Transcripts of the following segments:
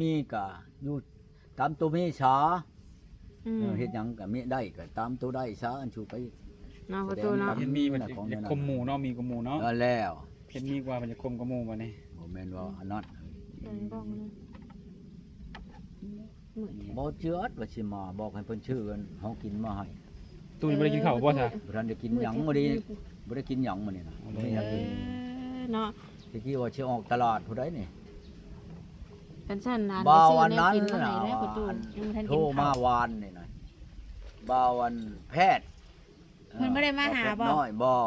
ມີກະຢູ່ຕາມໂຕມີຊາ. ອືມ ເອີ ເຮັດຫຍັງກະມີໄດ້ກະຕາມໂຕໄດ້ຊາ ອັນຊູໄປ ເນາະ ປະຕູເນາະ. ເຫັນມີມັນ ຂອງ ຢາກຂົ່ມໝູ່ເນາະ ມີກ່າໝູ່ເນາະ. ແລ້ວ ເຫັນມີວ່າມັນຢາກຂົ່ມກ່າໝູ່ບັດນີ້. ບໍ່ແມ່ນວ່າອັນນັ້ນ ເອີ ບໍ່ເຈື່ອວ່າຊິມາບອກໃຫ້ເພິ່ນຊື້ອັນເຮົາກິນມາໃຫ້. ຕູ້ນີ້ບໍ່ໄດ້ກິນເຂົ້າບໍ່ຊະ? ບໍ່ທັນໄດ້ກິນຫຍັງມື້ນີ້ ບໍ່ໄດ້ກິນຫຍັງມື້ນີ້ນະ. ບໍ່ໄດ້ກິນ ເອີ ເນາະ. ແຕ່ກີ້ວ່າຊິອອກຕະຫຼາດຜູ້ໃດນີ້ ຄັນຊັ້ນນະ ບໍ່ ອັນນັ້ນນະ ໂທມາວານນີ້ນະ ບ່າວອັນແພດ ເພິ່ນບໍ່ໄດ້ມາຫາບໍ່? ນ້ອຍບໍ່.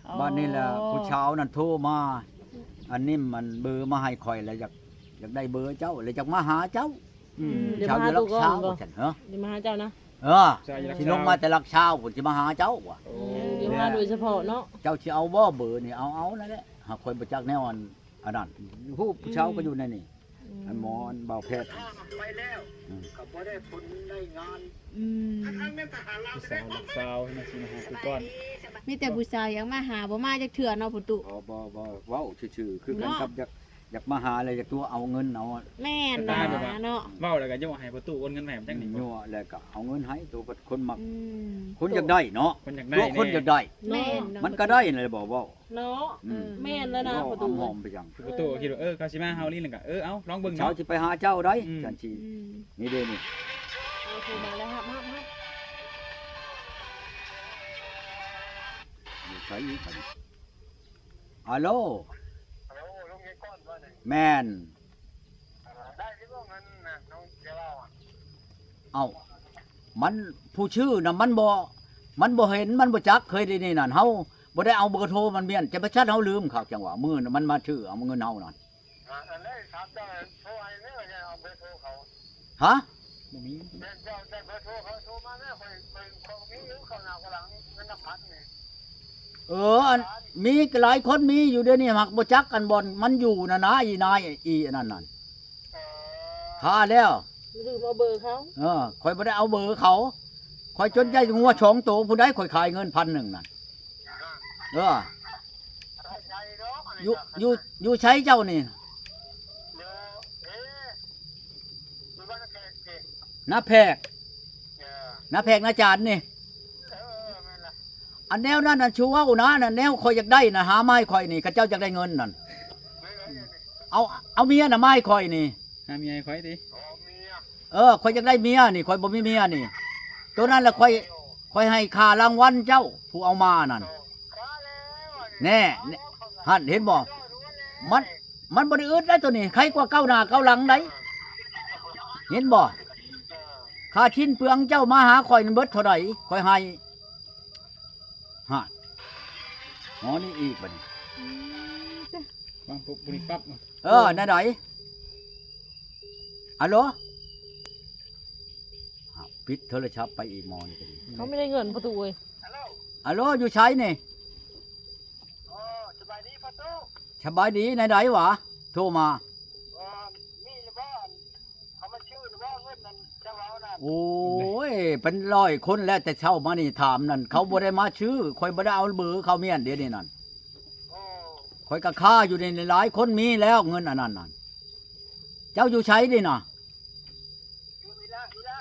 ອໍ ບາດນີ້ລະ ຜູ້ຊາວນັ້ນໂທມາ ອັນນີ້ມັນເບີມາໃຫ້ຂ້ອຍ ແລ້ວຢາກ ຢາກໄດ້ເບີເຈົ້າ ແລ້ວຢາກມາຫາເຈົ້າ. ອືມ ອືມ ຊາວຢູ່ຫຼັກຊາວ ວ່າຊັ້ນ ເອີ ຊິມາຫາເຈົ້ານະ. ເອີ ຊິລົງມາແຕ່ຫຼັກຊາວພຸ້ນ ຊິມາຫາເຈົ້າວ່າ. ໂອ້ ເອີ ຢາກມາໂດຍສະເພາະເນາະ. ເຈົ້າຊິເອົາບໍ່ເບີນີ້? ເອົາ ເອົານັ້ນແຫຼະ. ຫາກຂ້ອຍບໍ່ຈັກແນວອັນ ອັນນັ້ນ ຮູ້ຜູ້ຊາວກໍຢູ່ໃນນີ້. ອືມ ອັນໝໍອັນບ່າວແພດ ອືມ ກໍບໍ່ໄດ້ຜົນໄດ້ງານ. ອືມ ຜູ້ສາວ ລູກສາວໃຫ້ມາຊິມາຫາຄືກ່ອນ. ມີແຕ່ຜູ້ສາວຢາກມາຫາ ບໍ່ມາຈັກເທື່ອເນາະພໍ່ຕູ້. ບໍ່ ບໍ່ ບໍ່ ເວົ້າຊື່ໆ ຄືກັນ ເນາະ ກັບຢາກ ຢາກມາຫາແລ້ວຢາກຕົວະເອົາເງິນເອົາ. ແມ່ນນະ ເນາະ ເວົ້າແລ້ວກໍຍົວະໃຫ້ພໍ່ຕູ້ໂອນເງິນມາໃຫ້ ມັນຈັ່ງນີ້ ຍົວະແລ້ວກໍເອົາເງິນໃຫ້ໂຕ ຄົນມັກ ອືມ ຄົນຢາກໄດ້ເນາະ ຄົນຢາກໄດ້ ຕົວະຄົນຢາກໄດ້. ແມ່ນເນາະ ມັນກໍໄດ້ນັ້ນແຫຼະ ບໍ່ເວົ້າ ເນາະ. ອືມ ແມ່ນແລ້ວນະພໍ່ຕູ້. ເວົ້າອຳຫອມໄປຫຍັງ? ພໍ່ຕູ້ຄິດວ່າ ເອີ ເຂົາຊິມາເຮົາລີ້ ແລ້ວກໍ ເອີ ເອົາ ລອງເບິ່ງເນາະ ເຂົາຊິໄປຫາເຈົ້າໄດ໋. ອືມ ຈັ່ງຊີ້ ອືມ ນີ້ເດ້ນີ້ ເອົາ ໂທມາແລ້ວ ຮັບ ຮັບ ຮັບ. ຢູ່ໃສອີກ? ອາໂລ ອາໂລ ລຸງເຮດກ້ອນບໍ່ນີ້? ແມ່ນ. ເອີ ໄດ້ຢູ່ບໍ່ເງິນນະ ນ້ອງຈະເວົ້າອະ? ເອົ້າ ມັນ ຜູ້ຊື່ນະ ມັນບໍ່ ມັນບໍ່ເຫັນ ມັນບໍ່ຈັກ ເຄີຍໄດ້ນີ້ນັ້ນ ເຮົາບໍ່ໄດ້ເອົາເບີໂທມັນ ມ້ຽນ ຈະໄປຊັດເຮົາລືມຄັກ ຈັ່ງວ່າ ມື້ມັນມາຊື່ເອົາເງິນເຮົານັ້ນ. ອັນໃດຖາມເຈົ້າໂທໃຫ້ແດ່ ຢາກເອົາເບີໂທເຂົາ. ຮະ? ບໍ່ມີ. ແມ່ນເຈົ້າໄດ້ເບີໂທເຂົາ ໂທມາແດ່ ຂ້ອຍ ຂ້ອຍ ຂ້ອຍມີຢູ່ ເຂົ້າໜ້າເຂົ້າຫຼັງ ເງິນນຳພັນນີ້. ເອີ ອັນ ມີຫຼາຍຄົນມີຢູ່ ດຽວນີ້ມັກບໍ່ຈັກກັນ ບ່ອນມັນຢູ່ນະນາ ອີນາຍ ອີອັນນັ້ນນັ້ນ. ເອີ ຂ້າແລ້ວ ລືມເອົາເບີເຂົາ. ເອີ ຂ້ອຍບໍ່ໄດ້ເອົາເບີເຂົາ ຂ້ອຍຈົນໃຈງົວສອງໂຕ ຜູ້ໃດຂ້ອຍຂາຍເງິນພັນໜຶ່ງນັ້ນ. ເອີ ຢູ່ ຢູ່ ຢູ່ໃສເຈົ້ານີ້? ນາແພກ ນາແພກນາຈານນີ້. ເອີ ແມ່ນລະ ອັນແນວນັ້ນ ອັນຊູເວົ້ານະ ອັນແນວຂ້ອຍຢາກໄດ້ນະ ຫາມາໃຫ້ຂ້ອຍນີ້ ຄັນເຈົ້າຢາກໄດ້ເງິນນັ້ນ. ເອົາ ເອົາເມຍນະມາໃຫ້ຂ້ອຍນີ້. ຫາເມຍໃຫ້ຂ້ອຍຕິ? ເອີ ຂ້ອຍຢາກໄດ້ເມຍນີ້ ຂ້ອຍບໍ່ມີເມຍນີ້. ໂຕນັ້ນລະຂ້ອຍ ຂ້ອຍໃຫ້ຄ່າລາງວັນເຈົ້າ ຜູ້ເອົາມານັ້ນ. ແນ່ ຫັ້ນເຫັນບໍ່? ມັນ ມັນບໍ່ໄດ້ອຶດໄດ໋ໂຕນີ້ ໄຄກວ່າເກົ້າໜ້າເກົ້າຫຼັງໄດ໋ ເຫັນບໍ່? ຄ່າຊິ້ນເປືອງເຈົ້າມາຫາຂ້ອຍນັ້ນເບິດເທົ່າໃດ ຂ້ອຍໃຫ້. ຮະ ອໍ ນີ້ອີກບັດນີ້. ອືມ ວາງປຸບ ບໍ່ໄດ້ປັບ. ເອີ ແນວໃດ? ອາໂລ ອ້າວ ປິດໂທລະສັບໄປອີກໝໍນີ້ກໍດີ. ເຂົາມີແຕ່ເງິນປະຕູເອີຍ. ອາໂລ ຢູ່ໃສນີ້? ອໍ ສະບາຍດີປະຕູ. ສະບາຍດີ ແນວໃດຫວາ? ໂທມາ. ມີລະບໍ່? ເຂົາມາຊື້ລະບໍ່ເງິນນັ້ນເຈົ້າເອົານັ້ນ? ໂອ້ຍ ເປັນຮ້ອຍຄົນແລ້ວ ແຕ່ເຊົ້າມານີ້ຖາມນັ້ນ ເຂົາບໍ່ໄດ້ມາຊື້ ຂ້ອຍບໍ່ໄດ້ເອົາເບີເຂົາ ມ້ຽນດຽວນີ້ນັ້ນ. ໂອ້ ຂ້ອຍກໍຄາຢູ່ນີ້ຫຼາຍຄົນມີແລ້ວເງິນອັນນັ້ນນັ້ນ. ເຈົ້າຢູ່ໃສນີ້ນະ? ຢູ່ວິລະ ວິລະ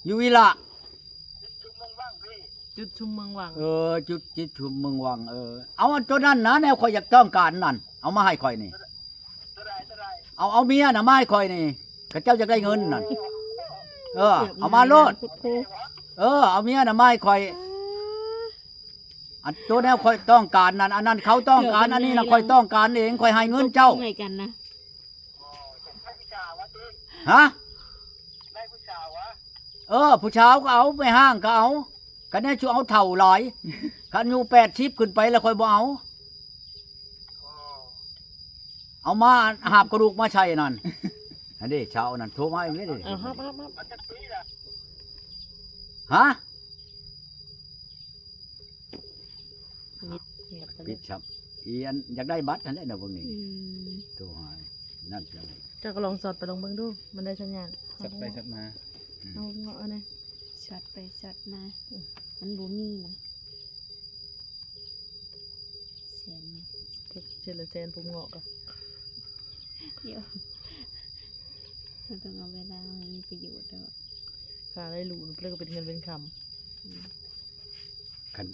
ຢູ່ວິລະ. ຈຸດຊຸມເມືອງວັງພີ້ ຈຸດຊຸມເມືອງວັງ. ເອີ ຈຸດ ຈຸດຊຸມເມືອງວັງ. ເອີ ເອົາອັນໂຕນັ້ນນະ ແນວຂ້ອຍຢາກຕ້ອງການນັ້ນ ເອົາມາໃຫ້ຂ້ອຍນີ້. ໂຕໃດ ໂຕໃດ? ເອົາ ເອົາເມຍນະມາໃຫ້ຂ້ອຍນີ້ ຂະເຈົ້າຢາກໄດ້ເງິນນັ້ນ. ເອີ ເອົາມາໂລດ. ເອີ ເອົາເມຍນະມາໃຫ້ຂ້ອຍ. ອັນໂຕແນວຂ້ອຍຕ້ອງການນັ້ນ ອັນນັ້ນເຂົາຕ້ອງການ ອັນນີ້ນະຂ້ອຍຕ້ອງການເອງ ຂ້ອຍໃຫ້ເງິນເຈົ້າ. ຮະ? ເອີ ຜູ້ສາວກໍເອົາ ແມ່ຮ້າງກໍເອົາ. ຄັນແມ່ນຊິເອົາເຖົ້າຫຼາຍ ຄັນອາຍຸແປດສິບຂຶ້ນໄປແລ້ວຂ້ອຍບໍ່ເອົາ. ເອົາມາຫາບກະດູກມາໃສ່ນັ້ນ. ອັນນີ້ຊາວນັ້ນໂທມາອີກເດ້. ເອົາ ຮັບ ຮັບ ຮັບ. ຮະ? ປິດ ປິດ ປິດຊ້ຳ. ອີອັນຢາກໄດ້ບັດຫັ້ນແຫຼະນະ ເບິ່ງນີ້. ອືມ ໂທຫາ ນັ້ນຈັ່ງ ເຈົ້າກໍລອງສອດໄປລອງເບິ່ງດູ ມັນໄດ້ສັນຍານ. ສອດໄປສອດມາ. ອືມ ເອົາເງາະເອົາແດ່ ສອດໄປສອດມາ. ອືມ ມັນບໍ່ມີນະ. ແສນໜຶ່ງ ເຈັດລະແສນ ຜົມເງາະກໍ ໂຍ ໂ ບໍ່ຕ້ອງເອົາເວລາໃຫ້ມີປະໂຫຍດດອກ. ຖ້າໄດ້ຫຼູ່ ແລ້ວກໍເປັນເງິນເປັນຄຳ. ອືມ ຄັນ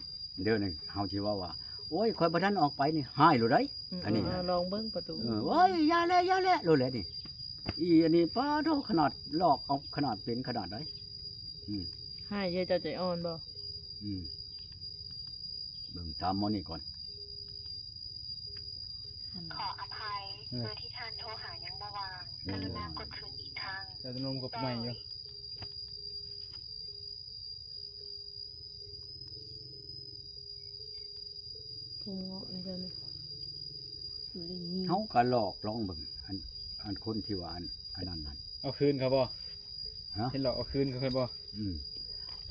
ເດີນີ້ເຮົາຊິເວົ້າວ່າ ໂອ້ຍ ຂ້ອຍບໍ່ທັນອອກໄປນີ້ ຮ້າຍໂລດໃດ໋. ອືມ ອັນນີ້ນະ ເອີ ລອງເບິ່ງປະຕູ. ເອີ ໂອ້ຍ ຢ່າແຫຼະ ຢ່າແຫຼະ ໂລດແຫຼະນີ້. ອີອັນນີ້ ປາໂທ ຂະໜາດຫຼອກເອົາຂະໜາດເປັນຂະໜາດໃດ໋. ອືມ ຮ້າຍເດີ ເຈົ້າໃຈອ່ອນບໍ່? ອືມ ເບິ່ງຖາມໝໍນີ້ກ່ອນ. ຂໍອະໄພ ເອີ ເບີທີ່ທ່ານໂທຫາຍັງບໍ່ວ່າງ ເອີ ກະລຸນາກົດຄືນອີກຄັ້ງ. ເຈົ້າຈະລົງກັບໃໝ່ຢູ່. ເຮົາກໍຫຼອກລອງເບິ່ງ ອັນ ອັນຄົນທີ່ວ່າ ອັນ ອັນນັ້ນນັ້ນ ເອົາຄືນເຂົາບໍ່? ຮະ? ເຫັນຫຼອກເອົາຄືນເຂົາບໍ່? ອືມ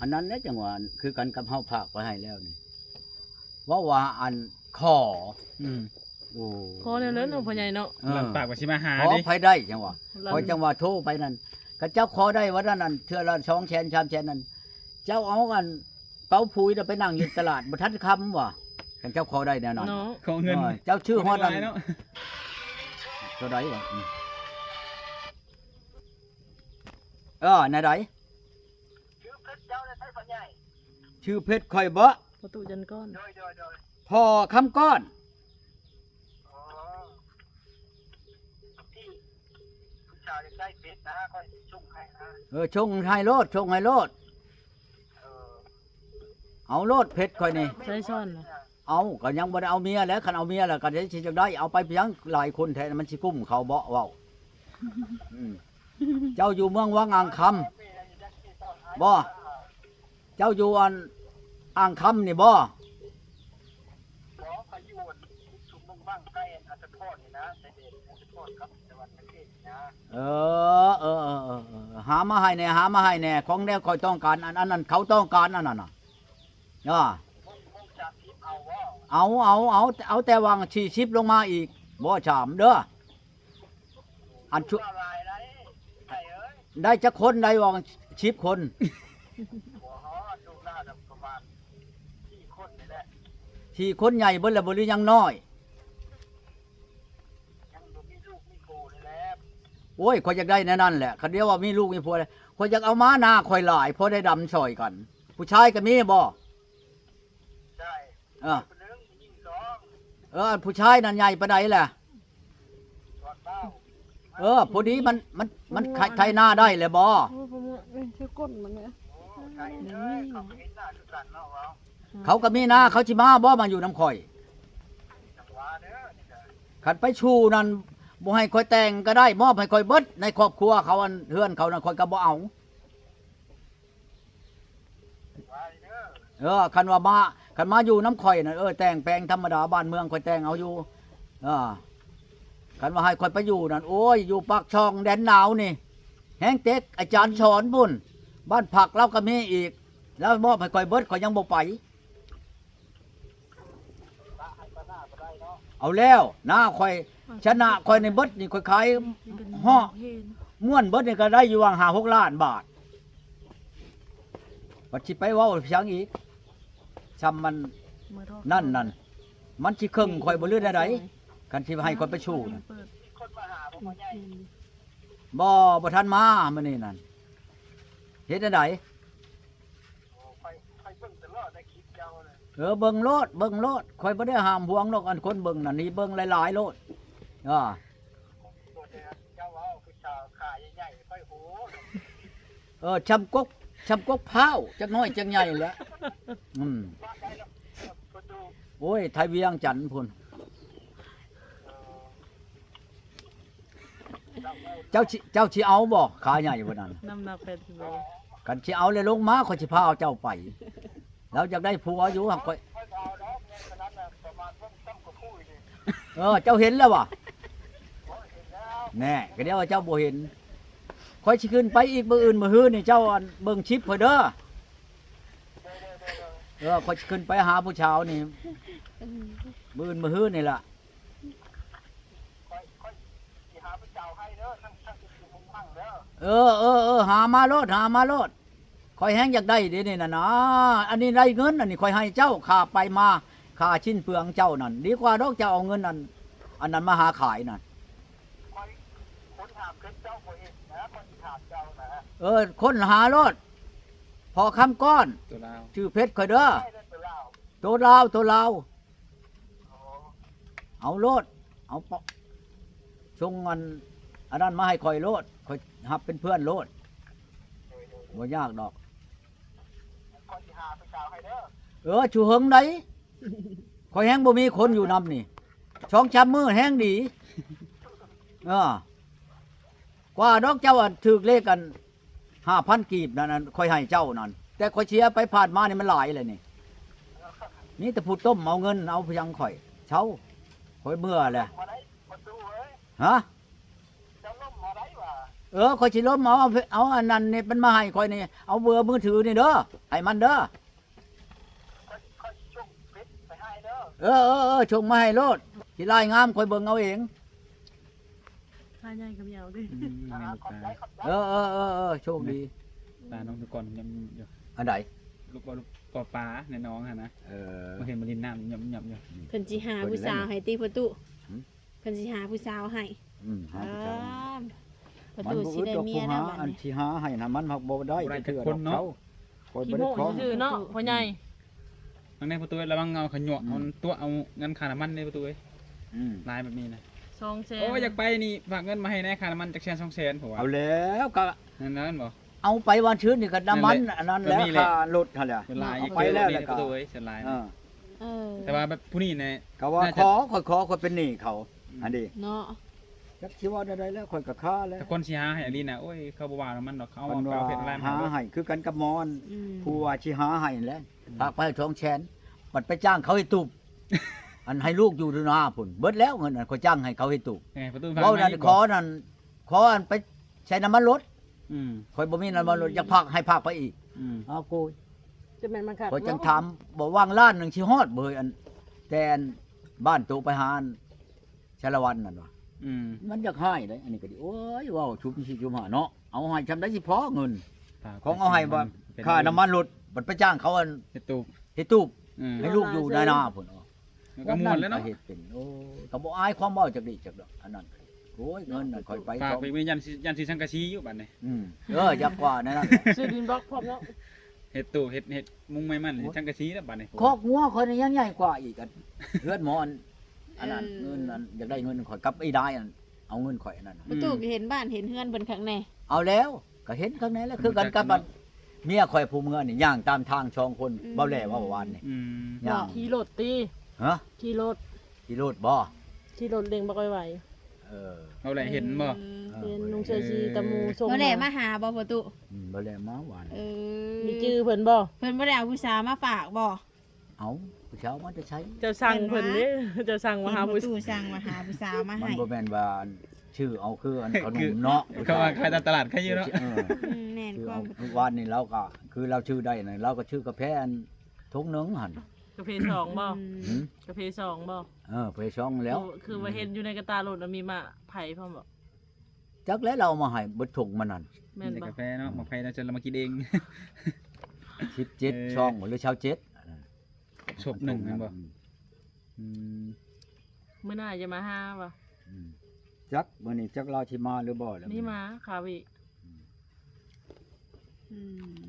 ອັນນັ້ນແຫຼະຈັ່ງວ່າ ຄືກັນກັບເຮົາຝາກໄວ້ໃຫ້ແລ້ວນີ້ ເວົ້າວ່າ ອັນ ຂໍ ອືມ ໂອ້ ຂໍແນວນັ້ນເນາະ ພໍ່ໃຫຍ່ເນາະ. ເອີ ຫຼັງປາກວ່າຊິມາຫາ ຂໍໃຜໄດ້ຈັ່ງວ່າ ຂ້ອຍຈັ່ງວ່າໂທໄປນັ້ນ ຄັນເຈົ້າຂໍໄດ້ວ່ານັ້ນ ອັນເທື່ອລະສອງແສນ ສາມແສນນັ້ນ ເຈົ້າເອົາ ອັນ ເປົາຜຸຍນະໄປນັ່ງຢູ່ຕະຫຼາດ ບໍ່ທັນຄຳວ່າ ຄັນເຈົ້າຂໍໄດ້ແນວນັ້ນເນາະ ຂໍເງິນ. ເອີ ເຈົ້າຊື່ຮອດອັນ ເທົ່າໃດວະ? ອືມ ເອີ ແນວໃດ? ຊື່ເພັດເຈົ້າແລ້ວໃຊ້ພໍ່ໃຫຍ່ ຊື່ເພັດຂ້ອຍບໍ? ພໍ່ຕູ້ຈັນກ້ອນ ໂດຍໆໆ ພໍ່ຄຳກ້ອນ. ອໍ ທີ່ຜູ້ສາວຢາກໄດ້ເພັດນະ ຂ້ອຍສົ່ງໃຫ້ນະ. ເອີ ສົ່ງໃຫ້ໂລດ ສົ່ງໃຫ້ໂລດ. ເອີ ເອົາໂລດເພັດຂ້ອຍນີ້ ໃຊ້ຊ້ອນນະ. ເອົາ ກໍຍັງບໍ່ໄດ້ເອົາເມຍແຫຼະ ຄັນເອົາເມຍແລ້ວກໍຊິຈັກໄດ້ ເອົາໄປພຽງຫຼາຍຄົນແທ້ ມັນຊິກຸ້ມເຂົາເບາະເວົ້າ. ອືມ ເຈົ້າຢູ່ເມືອງວັງອ່າງຄຳບໍ? ເຈົ້າຢູ່ອັນອ່າງຄຳນີ້ບໍ? ບໍ່ ຂ້ອຍຢູ່ອັນຊຸມເມືອງວັງ ໃກ້ອັນອັດຕະພອນນີ້ນະ ຊາຍແດນອັດຕະພອນກັບສະຫວັນນະເຂດນີ້ນະ. ເອີ ເອີ ເອີ ເອີ ເອີ ຫາມາໃຫ້ແດ່ ຫາມາໃຫ້ແດ່ ຂອງແນວຂ້ອຍຕ້ອງການ ອັນ ອັນນັ້ນເຂົາຕ້ອງການ ອັນນັ້ນນະ. ເອົາ ເອົາ ເອົາ ເອົາແຕ່ຫວ່າງສີ່ສິບລົງມາອີກ ບໍ່ສາມເດີ. ອັນຊຸ ໄດ້ຈັກຄົນ ໄດ້ຫວ່າງສິບຄົນ? ບໍ່ຮອດ ລູກຫຼານປະມານສີ່ຄົນນີ້ແຫຼະ. ສີ່ຄົນໃຫຍ່ເບິດແລ້ວບໍ່ ຫຼືຍັງນ້ອຍ? ຍັງບໍ່ມີລູກມີຜູ້ນີ້ແຫຼະ. ໂອ້ຍ ຂ້ອຍຢາກໄດ້ແນວນັ້ນແຫຼະ ຄັນດຽວວ່າມີລູກມີຜົວ ຂ້ອຍຢາກເອົາມາໜ້າຂ້ອຍຫຼາຍ ພໍໄດ້ດຳຊ່ອຍກັນ. ຜູ້ຊາຍກໍມີບໍ່? ໃຊ່ ເອີ ຜູ້ຍິງສອງ. ເອີ ຜູ້ຊາຍນັ້ນໃຫຍ່ປານໃດລະ? ເອີ ພໍດີມັນ ມັນ ມັນໄຖນາໄດ້ແລ້ວບໍ່? ໂອ້ຍ ໃສ່ກົ້ນມັນແຫຼະ. ເຂົາກໍມີນາ ເຂົາຊິມາບໍ່ ມາຢູ່ນຳຂ້ອຍ? ຄັນໄປຊູ່ນັ້ນ ບໍ່ໃຫ້ຂ້ອຍແຕ່ງກໍໄດ້ ມອບໃຫ້ຂ້ອຍເບິດ ໃນຄອບຄົວເຂົາ ອັນເຮືອນເຂົານັ້ນ ຂ້ອຍກໍບໍ່ເອົາ. ເອີ ຄັນວ່າມາ ຄັນມາຢູ່ນຳຂ້ອຍນະ ເອີ ແຕ່ງແປງທຳມະດາ ບ້ານເມືອງຂ້ອຍແຕ່ງເອົາຢູ່. ເອີ ຄັນວ່າໃຫ້ຂ້ອຍໄປຢູ່ນັ້ນ ໂອ້ຍ ຢູ່ປາກຊ່ອງແດນໜາວນີ້ ແຮງເຕັກ ອາຈານສອນພຸ້ນ ບ້ານພັກລາວກໍມີອີກ ລາວມອບໃຫ້ຂ້ອຍເບິດ ຂ້ອຍຍັງບໍ່ໄປ. ເອົາແລ້ວ ນາຂ້ອຍ ຊະນະຂ້ອຍໃນເບິດນີ້ ຂ້ອຍຂາຍເຫາະມ້ວນເບິດນີ້ກໍໄດ້ຢູ່ຫວ່າງຫ້າຫົກລ້ານບາດ. ບັດຊິໄປເວົ້າຫຍັງອີກ ຊ່ຳມັນນັ້ນນັ້ນ ມັນຊິເຄິ່ງຂ້ອຍບໍ່ ຫຼືແນວໃດ? ຄັນຊິໃຫ້ຂ້ອຍໄປສູ້ນະ ບໍ່ ບໍ່ທັນມາມື້ນີ້ນັ້ນ ເຮັດແນວໃດ? ເອີ ເບິ່ງໂລດ ເບິ່ງໂລດ ຂ້ອຍບໍ່ໄດ້ຫ້າມຫວງດອກ ອັນຄົນເບິ່ງນັ້ນນີ້ ເບິ່ງຫຼາຍໆໂລດ. ເອີ ເຈົ້າເວົ້າຜູ້ສາວຂາໃຫຍ່ໆ ຂ້ອຍຮູ້. ເອີ ຊ່ຳກົກ ຊ່ຳກົກພ້າວ ຈັກໜ້ອຍຈັກໃຫຍ່ແຫຼະ. ອືມ ໂອ້ຍ ໄທວຽງຈັນພຸ້ນ. ເຈົ້າຊິ ເຈົ້າຊິເອົາບໍ່ ຂາໃຫຍ່ບໍ່ນັ້ນ? ນ້ຳໜັກແປດສິບໂລ. ຄັນຊິເອົາແລ້ວລົງມາ ຂ້ອຍຊິພາເຈົ້າໄປ ລາວຢາກໄດ້ຜົວຢູ່ ຫາກຂ້ອຍ ເອີ ເຈົ້າເຫັນແລ້ວຫວາ? ແນ່ ກໍດຽວວ່າເຈົ້າບໍ່ເຫັນ ຂ້ອຍຊິຂຶ້ນໄປອີກມື້ອື່ນມື້ຮືນີ້ ເຈົ້າ ອັນ ເບິ່ງຄລິບຂ້ອຍເດີ. ເອີ ຂ້ອຍຊິຂຶ້ນໄປຫາຜູ້ສາວນີ້ ມື້ອື່ນມື້ຮືນີ້ລະ. ເອີ ເອີ ເອີ ຫາມາໂລດ ຫາມາໂລດ ຂ້ອຍແຮງຢາກໄດ້ເດນີ້ນະນາ. ອັນນີ້ໄດ້ເງິນ ອັນນີ້ຂ້ອຍໃຫ້ເຈົ້າ ຄ່າໄປມາ ຄ່າຊິ້ນເປືອງເຈົ້ານັ້ນ ດີກວ່າດອກເຈົ້າເອົາເງິນ ອັນ ອັນນັ້ນມາຫາຂາຍນັ້ນ. ຂ້ອຍ ຄົນຖາມເພິ່ນເຈົ້າບໍ່ເຫັນນະ ຂ້ອ ເອີ ຄົ້ນຫາໂລດ ພໍ່ຄຳກ້ອນ ໂຕລາວ ຊື່ເພັດຂ້ອຍເດີ ໂຕລາວ ໂຕລາວ ເອົາໂລດ ເອົາປະ ສົ່ງອັນ ອັນນັ້ນມາໃຫ້ຂ້ອຍໂລດ ຂ້ອຍຮັບເປັນເພື່ອນໂລດ ບໍ່ຍາກດອກ ເອີ ຊູເຫິງໃດ ຂ້ອຍແຮງບໍ່ມີຄົນຢູ່ນຳນີ້ ສອງສາມມື້ແຮງດີ ເອີ ກວ່າດອກເຈົ້າອັນຖືກເລກອັນຫ້າພັນກີບນັ້ນ ອັນຂ້ອຍໃຫ້ເຈົ້ານັ້ນ ແຕ່ຂ້ອຍເສຍໄປຜ່ານມານີ້ມັນຫຼາຍແລ້ວນີ້ ມີແຕ່ຜູ້ຕົ້ມເອົາເງິນເອົາພະຍັງຂ້ອຍ ເຊົາ ຂ້ອຍເມື່ອແລ້ວ ຮະ ເອີ ຂ້ອຍຊິລົມເອົາ ເອົາອັນນັ້ນນີ້ມັນມາໃຫ້ຂ້ອຍນີ້ ເອົາເບີມືຖືນີ້ເດີ ໃຫ້ມັນເດີ ເອີ ເອີ ເອີ ສົ່ງມາໃຫ້ໂລດ ຊິລາຍງາມ ຂ້ອຍເບິ່ງເອົາເອງ ລາຍໃຫຍ່ກໍມີເອົາເດ້ ອືມ ແມ່ນລູກຕາ ເອີ ເອີ ເອີ ເອີ ໂຊກດີ ຕານ້ອງແຕ່ກ່ອນຫຍ້ອມໆຢູ່ ອັນໃດ ລູກບໍ່ ລູກກໍປາໃນໜອງຫັ້ນນະ ເອີ ບໍ່ເຫັນມາຫຼິ້ນນ້ຳຫຍ້ອມໆຢູ່ ເພິ່ນຊິຫາຜູ້ສາວໃຫ້ຕິພໍ່ຕູ້ ຫືມ ເພິ່ນຊິຫາຜູ້ສາວໃຫ້ ອືມ ຫາຜູ້ສາວໃຫ້ ປະຕູຊິໄດ້ເມຍແລ້ວ ອັນຊິຫາໃຫ້ນະ ມັນຮັກບໍ່ໄດ້ ບໍ່ໄດ້ຈັກຄົນເນາະ ຂ້ອຍບໍ່ໄດ້ຂໍ ຊື່ເນາະ ພໍ່ໃຫຍ່ ອືມ ທາງໃນປະຕູ ລະວັງເອົາຂະຫຍວກ ອືມ ເອົາຕົວະເອົາເງິນຄ່ານ້ຳມັນເດ້ປະຕູເອີຍ ອືມ ຫຼາຍແບບນີ້ນະ ສອງແສນ ໂອ້ຍ ຢາກໄປນີ້ ຝາກເງິນມາໃຫ້ແດ່ ຄ່ານ້ຳມັນຈັກແສນສອງແສນ ເຂົາວ່າ ເອົາແລ້ວ ກະ ນັ້ນ ນັ້ນບໍ່ ເອົາໄປວານຊືນນີ້ກໍນ້ຳມັນ ນັ້ນແຫຼະ ອັນນັ້ນແຫຼະ ຄ່າລົດຫັ້ນແຫຼະ ເອົາໄປແລ້ວແຫຼະ ປະຕູເອີຍ ສ່ວນຫຼາຍ ເອີ ເອີ ແຕ່ວ່າແບບຜູ້ນີ້ແນ່ ກໍວ່າ ໜ້າຈະ ຂໍ ຂ້ອຍຂໍ ຂ້ອຍເປັນໜີ້ເຂົາ ອືມ ຫັ້ນເດ ເນາະ ຈັກຊິເວົ້າແນວໃດແລ້ວ ຂ້ອຍກໍຄາແລ້ວ ແຕ່ຄົນຊິຫາໃຫ້ອີ່ຫຼີນະ ໂອ້ຍ ເຂົາບໍ່ວ່ານຳມັນດອກ ເຂົາເອົາເອົາເປັນລ້ານ ຫາໃຫ້ຄືກັນກັບໝໍ ອືມ ຜູ້ວ່າຊິຫາໃຫ້ແຫຼະ ອືມ ຝາກໄປສອງແສນ ບັດໄປຈ້າງເຂົາເຮັດຕູບ ອັນໃຫ້ລູກຢູ່ນາພຸ້ນ ເບິດແລ້ວເງິນ ອັນຂ້ອຍຈ້າງໃຫ້ເຂົາເຮັດຕູບ ເອີ ປະຕູ ເວົ້ານັ້ນ ຂໍນັ້ນ ຂໍອັນໄປໃສ່ນ້ຳມັນລົດ ອືມ ຂ້ອຍບໍ່ມີນ້ຳມັນລົດ ຢາກພາກ ໃຫ້ພາກໄປອີກ ອືມ ເອົາໂກຍ ຈະແມ່ນມັນຄັກ ຂ້ອຍຈັ່ງຖາມ ບໍ່ວ່າງລ້ານໜຶ່ງຊິຮອດບໍ່ເຮີ້ຍ ອັນ ແຕ່ອັນບ້ານໂຕໄປຫາອັນສາລະວັນນັ້ນວ່າ ອືມ ມັນຢາກໃຫ້ເດ້ ອັນນີ້ກໍດີ ໂອ້ຍ ເວົ້າຊຸມສີ່ຊຸມຫ້າເນາະ ເອົາໃຫ້ຊ່ຳໃດຊິພໍເງິນ ຂອງເອົາໃຫ້ວ່າຄ່ານ້ຳມັນລົດ ບັດໄປຈ້າງເຂົາອັນ ເຮັດຕູບ ເຮັດຕູບ ອືມ ໃຫ້ລູກຢູ່ນານາພຸ້ນ ມັນກໍມ່ວນແລ້ວເນາະ ເຮັດເປັນ ໂອ້ ກໍບໍ່ອາຍຄວາມເວົ້າຈັກດີຈັກດອກ ອັນນັ້ນ ໂອ້ຍ ເງິນນັ້ນຂ້ອຍໄປ ຝາກໄປ ຢ້ານຊິ ຢ້ານຊິສັງກະສີຢູ່ບັດນີ້ ອືມ ເອີ ຢາກກວ່ານັ້ນ ຊື້ດິນບລັອກພ້ອມເນາະ ເຮັດຕູ້ ເຮັດ ເຮັດມຸງໄມ້ມັນ ໂອ້ຍ ເຮັດສັງກະສີແລ້ວບັດນີ້ ຄອກງົວຂ້ອຍນີ້ຍັງໃຫຍ່ກວ່າອີກ ອັນເຮືອນໝໍ ອັນ ອັນນັ້ນ ເອີ ເງິນນັ້ນ ຢາກໄດ້ເງິນຂ້ອຍກັບໄອ້ດາຍ ອັນເອົາເງິນຂ້ອຍອັນນັ້ນ ປະຕູ ອືມ ກໍເຫັນບ້ານເຫັນເຮືອນເພິ່ນຄັກແນ່ ເອົາແລ້ວ ກໍເຫັນຄັກແນ່ແຫຼະ ຄືກັນກັບອັນເມຍຂ້ອຍຜູ້ເມືອນີ້ ຍ່າງຕາມທາງສອງຄົນ ອືມ ເວົ້າແຫຼະເວົ້າຫວານນີ້ ອືມ ຍ່າງ ຂີ່ລົດຕິ ຮະ ຂີ່ລົດ ຂີ່ລົດບໍ່ ຂີ່ລົດເລັ່ງບັກໄວໆ ເອີ ເຮົາແຫຼະເຫັນບໍ່ ເອີ ເອີ ເຫັນນຸ່ງເສື້ອສີຕະໝູສົ່ງ ບໍ່ແຫຼະມາຫາບໍ່ພໍ່ຕູ້ ອືມ ບໍ່ແຫຼະມາຫວານ ເອີ ມີຈື່ເພິ່ນບໍ່ ເພິ່ນບໍ່ໄດ້ເອົາຜູ້ສາວມາຝາກບໍ່ ເອົາ ຜູ້ສາວມາແຕ່ໃສ ເຈົ້າສັ່ງເພິ່ນເດ້ ເຈົ້າສັ່ງມາຫາຜູ້ສາວ ເປັນພໍ່ຕູ້ສັ່ງມາຫາຜູ້ສາວມາໃຫ້ ມັນບໍ່ແມ່ນວ່າຊື້ເອົາຄືອັນຂະໜົມເນາະ ເຂົາວ່າຂາຍຕາມຕະຫຼາດໃຄຢູ່ເນາະ ເອີ ອືມ ແມ່ນ ຄືເອົາ ຄວາມ ຄືວານນີ້ລາວກໍ ຄືລາວຊື້ໄດ້ນະ ລາວກໍຊື້ກາແຟອັນຖົງໜຶ່ງຫັ້ນ ກາເຟສອງບໍ່ ຫືມ ກາເຟສອງບໍ່ ເອີ ເຟສອງແລ້ວ ຄື ຄືວ່າເຫັນຢູ່ໃນກະຕ່າລົດ ອືມ ມີໝາກໄຜ່ພ້ອມບໍ່ ຈັກແຫຼະ ລາວເອົາມາໃຫ້ເບິດຖົງມັນນັ້ນ ແມ່ນບໍ່ ມີແຕ່ກາແຟເນາະ ໝາກໄຜ່ລາວຈະ ລາວມາກິນເອງ ສິບເຈັດ ເອີ ຊອງບໍ່ ຫຼື ຊາວເຈັດ ສົບໜຶ່ງແມ່ນບໍ່ ອືມ ອືມ ມື້ໜ້າຈະມາຫາບໍ່ ອືມ ຈັກ ມື້ນີ້ຈັກລາວຊິມາຫຼືບໍ່ລະ ມີມາຄາວິ ອືມ ອືມ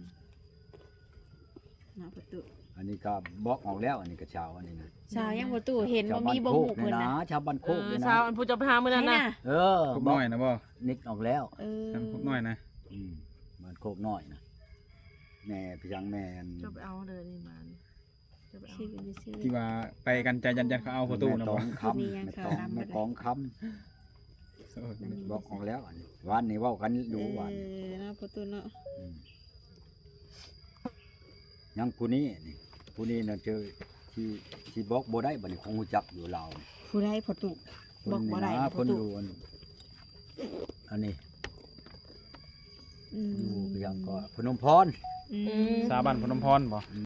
ເນາະປະຕູ ອັນນີ້ກໍບອກອອກແລ້ວ ອັນນີ້ກໍຊາວ ອັນນີ້ນະ ຊາວຫຍັງປະຕູ ເຫັນບໍ່ມີບໍ່ຮູ້ເພິ່ນນະ ຊາວບ້ານໂຄກນີ້ນະ ເອີ ຊາວອັນຜູ້ເຈົ້າໄປຫາມື້ນັ້ນນະ ເອີ ພວກນ້ອຍນະບໍ່ ນິກອອກແລ້ວ ເອີ ພວກນ້ອຍນະ ອືມ ບ້ານໂຄກນ້ອຍນະ ແມ່ພະຍັງແມ່ ເຈົ້າໄປເອົາເດີນີ້ມາ ທີ່ວ່າໄປກັນໃຈຢ້ານໆ ເຂົາເອົາປະຕູນະບໍ່ ແມ່ຕອງຄຳ ແມ່ຕອງ ແມ່ຕອງຄຳ ບອກອອກແລ້ວ ອັນນີ້ ວານນີ້ເວົ້າກັນຢູ່ ເອີ ວານນີ້ ເນາະ ປະຕູເນາະ ອືມ ຍັງຜູ້ນີ້ນີ້ ຜູ້ນີ້ນະ ທີ່ ທີ່ບອກບໍ່ໄດ້ ບັດນີ້ຄົງຮູ້ຈັກຢູ່ລາວ ຜູ້ໃດພໍ່ຕູ້ ບອກບໍ່ໄດ້ ຄົນຢູ່ອັນ ອັນນີ້ ອືມ ຢູ່ຫຍັງກໍ ພະນົມພອນ ອືມ ສາວບ້ານພະນົມພອນບໍ່